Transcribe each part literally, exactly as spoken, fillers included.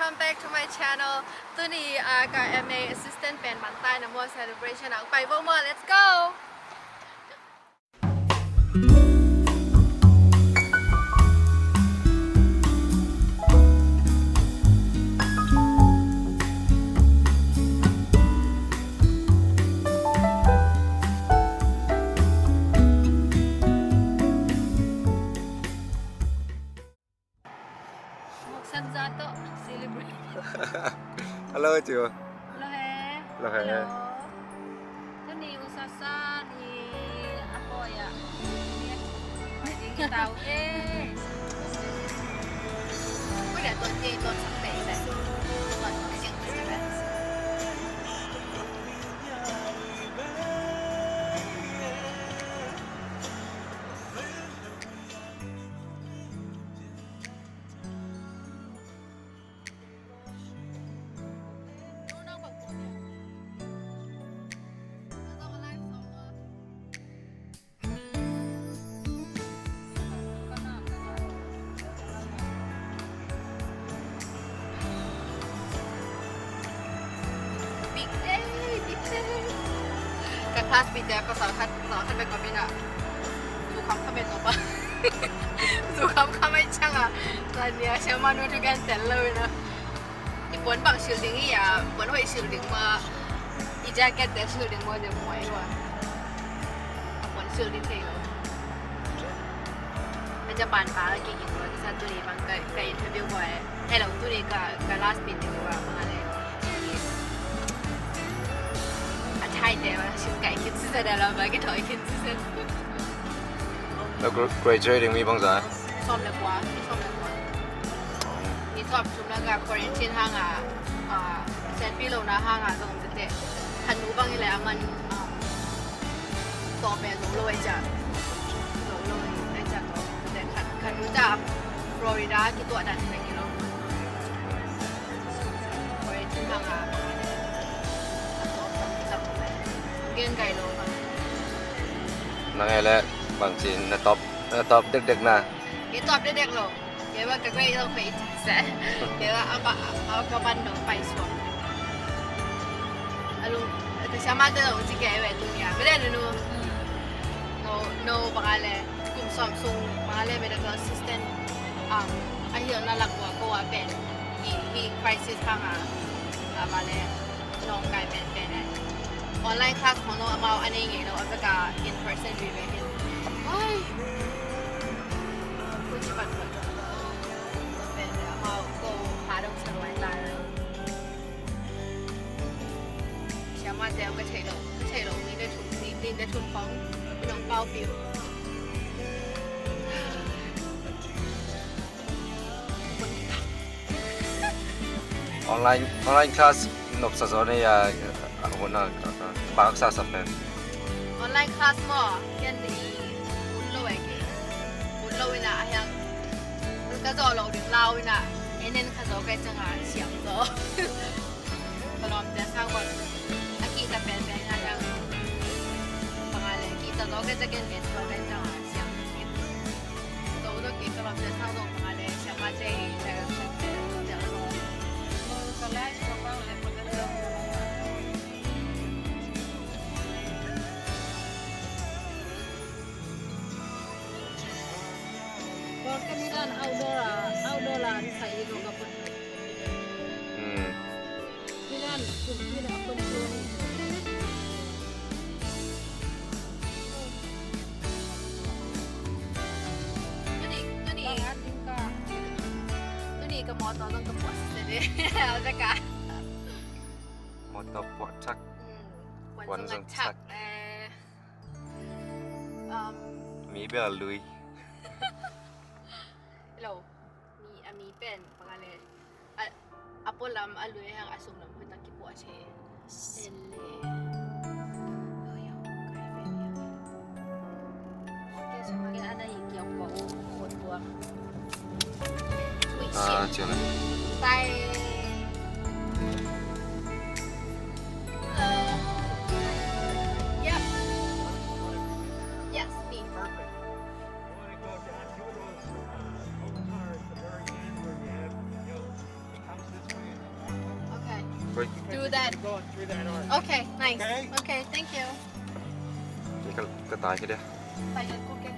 Welcome back to my channel. Tuni, ah, ka M A assistant pen man ta in a maw, celebration ah pai vo maw. Let's go. Moksan zato celebrate. Hello, Tio. Hello, he. Hello, he. Hello. Tuni usasan i apoya. Ini tahu, eh. Udah tuan, tuan sampai, tuan sampai. Big day, big day. Ka classmate te pasal khat, pasal khat bek ka bina. Zu kham kham en lo pa. Zu kham kham ai chang a. Tania siama nu tu gan tel lo na. I puan bang sil ding i a, puan hoih sil ding ma. I jacket te sil ding ma de muai lo a. A puan sil ding thei lo. A Japan pa ka kigin lo, kisa tuni bang ka, ka interview ko e. Hello, tuni ka, ka last meeting ko a, bang a le. A Thai te bang sil kai kit sisa da la bang ki thoi kit sisa. Lo gra-, graduating mi bang za? Sawm le kua, mi sawm le kua. Mi sawm thum na ka quarantine hang a, a, senpi lo na hang a zong tete. Khat nu bang i le a man, a, tawp e zong lo e ca. Zong lo e ca tawp. Tete khat, khat nu ca Florida kituah dan tete kilo. Quarantine hang a, a tawp tam kitam. Gen gai lo. Nang e le bang ci na tawp, na tawp dekdek na. Kei tawp dekdek lo. Kei bang ka grade zong hoih se. Kei bang a ba, a ka ban dong pai suak. A lung, ka siama te zong ci kei ve tu nia. Bele nu nu. No, no bang a le. Kum sawm sung bang a le medical assistant. Um, a hilhna lak ua ko a pen. Hi, hi crisis hang a. A bang a le. Nawngkai penpen e. Online class khong zong amau a nei ngei lo, a bek a in person vive hi. Ai. Ko ci pat ko. Pen amau ko ha dong sa luai ta. Siama te ka thei lo, ka thei lo ni de thum, ni, ni de thum khong. Nong pau piu. Online, online class nopsa zaw nei a, a hun a, a, a, bang sa sa pen. Online class maw, ken i ut lo e kei. Ut lo ina a hiang. Ka zaw lo ding lau ina. Enen ka zaw kai chang a siam zaw. Ka lawmte sang wan. A kihta penpen a hiang. Bang a le kihta zaw kai chang ken nen zaw kai chang a siam. Hmm. Tuni, tuni. Tuni ka mawtaw zong ka puak sese de. Mawtaw puak thak. Hmm. Puan zong thak. Eh, um, mi bel lui. Hello. Mi, a mi pen bang a le, a, a pualam a lui hang a sunglam hoih tak kipuah che. Ele. Oi, oi, kai ve ni. Ke sung ke ana hi kiau ko, ko tua. Ah, ciao le. Bye. Uh, yep. Yes, me. Perfect. You wanna go down, you know, uh, over cars, the very end where you have, you know, it comes this way. Do that. Okay, nice. Okay, thank you. Ka, ka tai ka dia. Tai ka ku ke.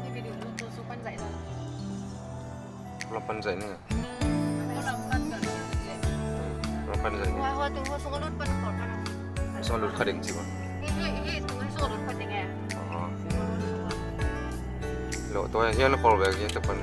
Ni video lu tu su pan zai la. Lam pan zai ni. Lam pan zai ni. Wa, wa tu, wa su lut pan ko pan. Su lut ka ding ci wa. Hi, hi, hi, tu su lut pan ding eh. Lo tu ya lo kol bek ya tu pan.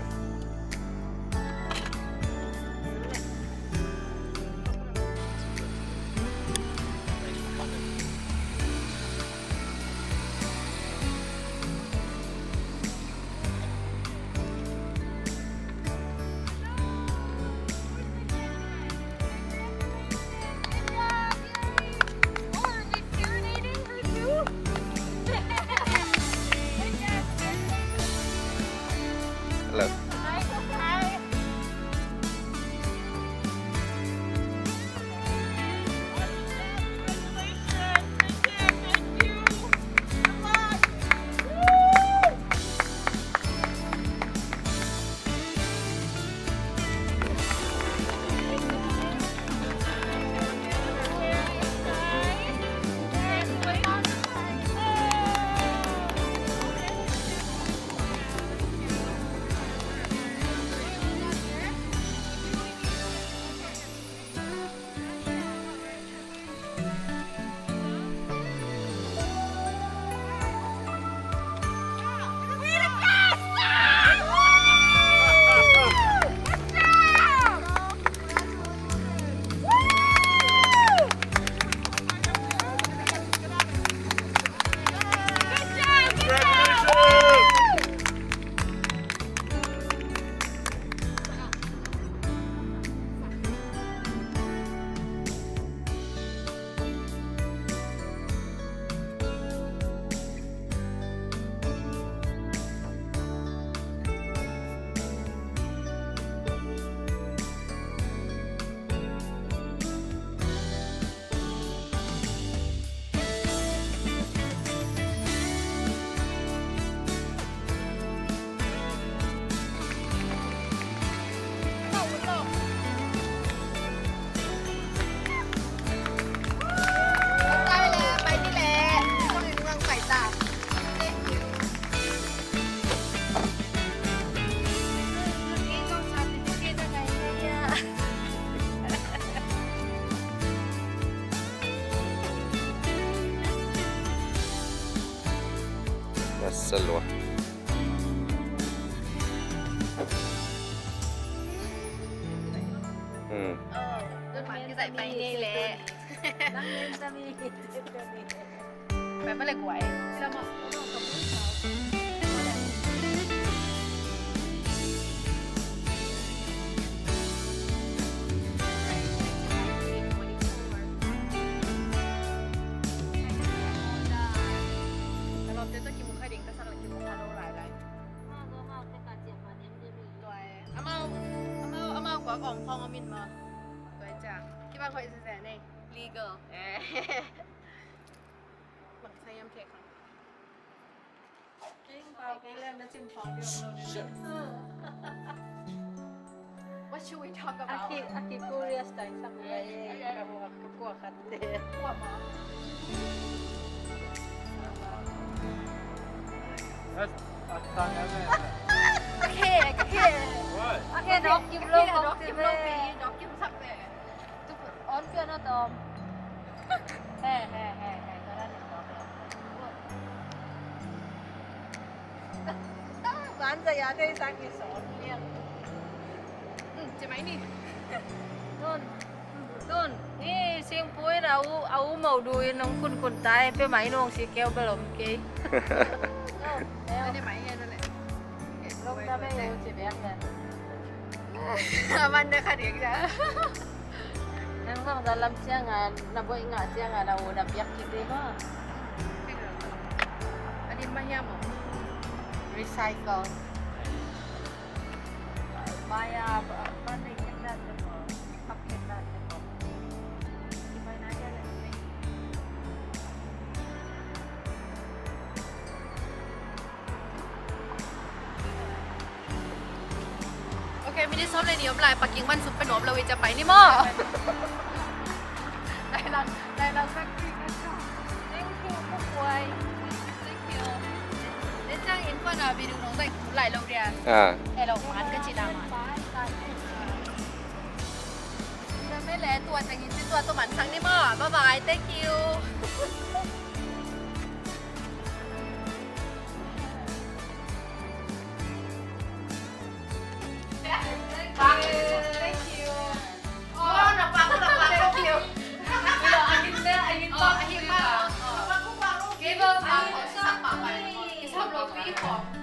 Hello. Nasa lua. Hmm. Amau, amau, amau kua kong kong amin ma. Tua ciang kiba hoih zia nei. Legal. Eh. Bang sa yam kek kang. What should we talk about? Aki, aki curious tai sak. Ka kua khat te. Kua ma. That's a tongue, isn't it? Okay, okay. What? Okay, dok kim lo, dok kim lo, dok kim sak te. Tu on piano tom. He, he, he, he. Ban sa ya te sang ki son liang. Hmm, cemai ni. Tun. Tun. Ni singpui na u, a u mau du in nong kun kun tai pe mai nong si keu belom kei. Ni mai ya le. Long da me u ci biang le. Aman da ka diak da. Nang bang dalam ciangan, na boih ngah ciangan, na u na biak kite ma. Adin ma hiam o. Recycle. Maya, ba, ba, ne, kena, kena, kena. Ok, minute sawm le nih om lai, parking man sung pen om lo i, ciah pai ni maw. Thank you, Pu Puai. Thank you. Then 這樣 in front of video 弄到來了的啊。啊。Hello, man, 个子大嘛。 Bye bye, thank you.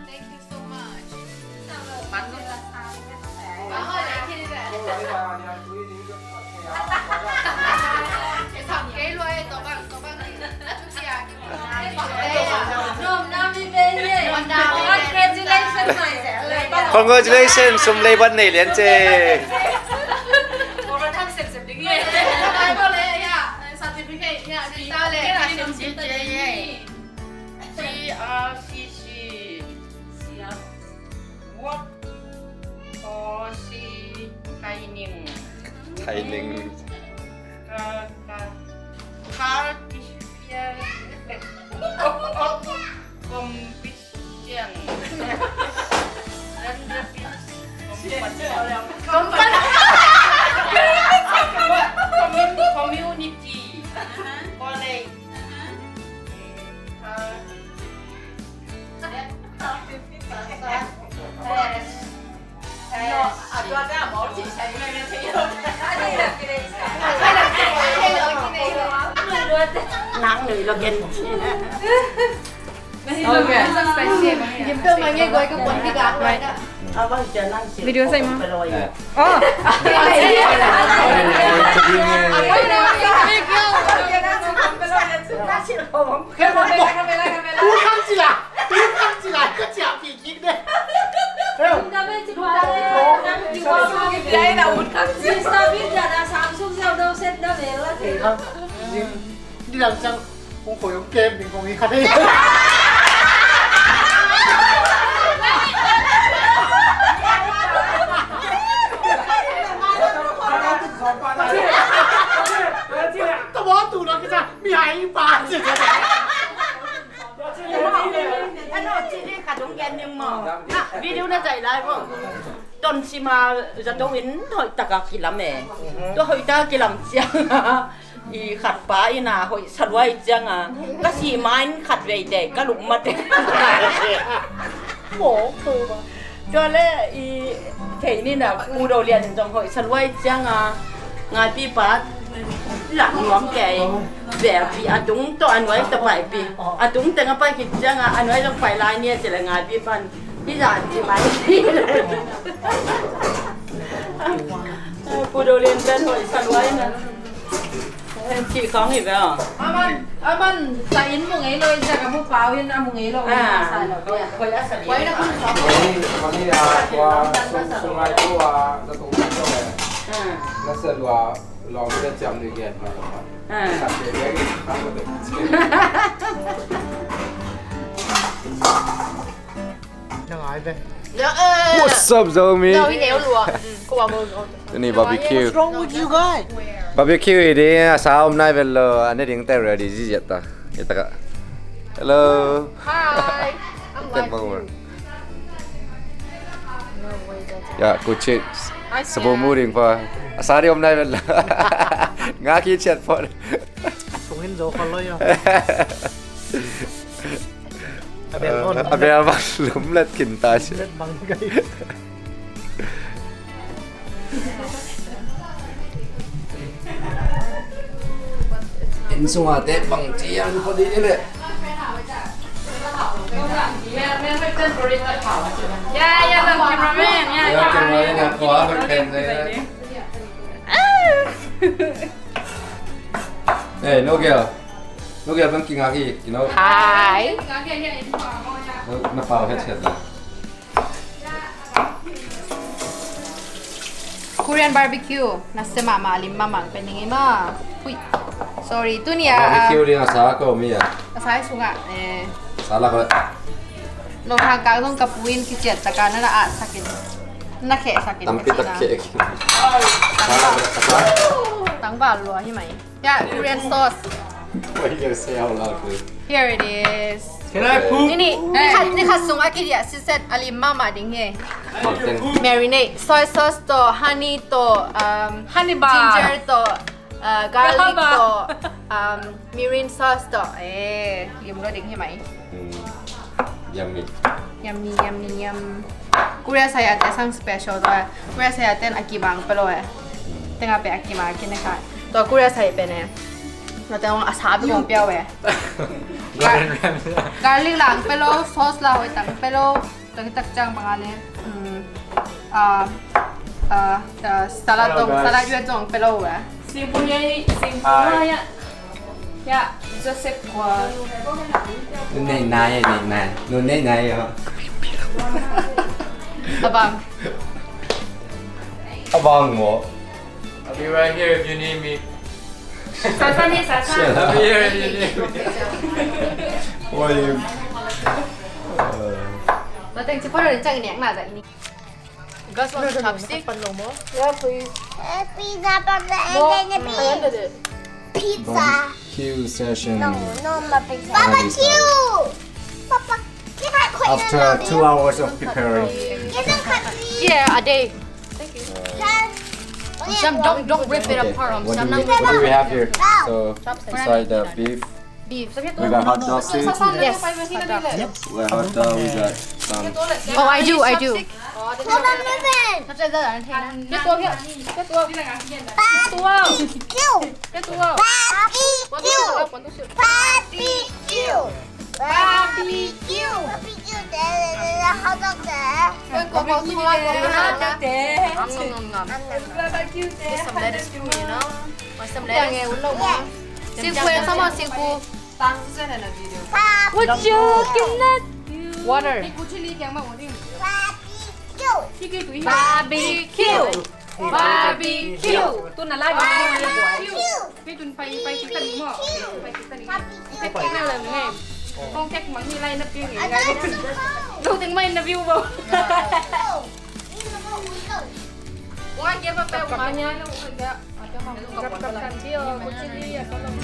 Thank you so much. Congratulations, sum lei ban nei lian ce. Certificate, yeah, certificate. G R C C. Work for C training. Training. Ka, ka, cultivar competition. Community, community college. Video sa imo. Oh. Video na zai lai bo. Ton sima zato in hoih taka kilam e. Tua hoih taka kilam ciang a, i khat pa in a hoih saluai ciang a, ka si ma in khat vei te ka lum mate. Mo ko ba. Tua le i thei ni na Pu Do Lian in zong hoih saluai ciang a, ngaipi pa lak nuam kei. Belpi a tung tawh a nuai tawh paipi. A tung teng a pai khit ciang a, a nuai zong pai lai ni a ci le ngaipi pan. Hi zan ci mai. Pu Do Lian pen hoih saluai na. Ci khong hi ve aw. Aman, aman, sa in mu ngei lo, in sa ka mu pau in a mu ngei lo, in sa lo. Hoih a sa li. Hoih na kun sa. Hoih, hoih a, tua, sung, sung ai tua, na tung tua. Na sa lua, long tua ciam ni gen ma lo. Sa ke gen, sa ke gen. What's up, Zomi? Tuni barbecue. What's wrong with you guys? Barbecue hi ding a, sa om nai vet lo, a ne ding te ready ziziat ta. Hi ta ka. Hello. Hi. I'm live. Ya, kuchit. Sabu mu ding pa. A sa ding om nai vet lo. Nga ki chat phone. Sungin zo ka lo ya. A bel bang lum let kin ta si. Inn sunga te bang ci ang pawh dih ni leh. Yeah, yeah, the cameraman. Yeah, yeah, cameraman, yeah, khua hoih pen. Hey, no girl. No girl, bang kinga hi, you know. Hi. Na pau het het la. Korean barbecue. Nase mahmah, lim mahmah pen ding hi ma. Hui. Sorry, tuni a, barbecue ding a sa ko mi a. A sa hi sungah, eh. Sa la ko. Lo hang ka zong ka puin kiciat taka na na at sakin. Na kheh sakin. Tampi tak kheh. Sa la ko. Ang ba lua hi mai. Yeah, Korean sauce. Why you gotta say out loud, dude? Here it is. Can I poop? Ni ni, ni khat, ni khat sung a kidiah siset a lim mahmah ding hi. Mountain. Marinate. Soy sauce to, honey to, um, Honey bar. Ginger to, uh, garlic Bar. To, um, mirin sauce to. Eh, lim lua ding hi mai. Mm. Yummy. Yummy, yummy, yum. Korea saya te sang special to eh. Korea saya ten a kimang pelo eh. Tenga pe a kimang kine ka. To Korea saya pe ne. Na te ong asa pe kong piao eh. Gordon Ramsay. Garlic lang pelo, sauce la hoi tang pelo. To kitak chang bang ale. Mm. Ah, ah, ah, salad Hello, tong, guys. Salad yue tong pelo eh. Singpuyei, Hi. ya. Ya, Joseph Kua. Nunei nai, nunei nai. Nunei nai, ha. Abang. Abang mo. I'll be right here if you need me. Sasan ni, sasan. I'll be here if you need me. What are you? Lo teng ci photo chang nek na za ini. Gas lo chopstick. Pizza, pizza, and then the pizza. Q session. No, no, my pizza. Barbecue. Papa, can I quit After two hours of preparing. Can I cut these? Yeah, a day. Can Some don't don't rip it Okay, apart. what do Some we, what do we have here? So, beside the beef, beef. we got hot dog too. Yes. We got hot dog, we got some. Oh, I do, I do. Hold on, listen. Hấp dẫn rất là thèm. Cái tua kia, cái tua, cái tua, Barbecue. cái tua. Barbecue. Barbecue. Barbecue. Barbecue. Hot dog there. Cái tua, cái tua, cái tua. Ngom ngom ngom. Barbecue there. Some lettuce too, you know. Want some lettuce? Seafood, some more seafood. What you looking at? Water. Barbecue. Barbecue. Barbecue. Tu na lai. Barbecue. Cái tuần phải phải chịu tận mỏ. Phải chịu tận. Barbecue. Cái kia là người. Không chắc món gì lai nó kia người. Another one. Đâu tiếng mày nó view vào. Go. You know what we go. Why give up that Có one? nhá, nó cũng được. Có cần chia, có chia đi, có lòng.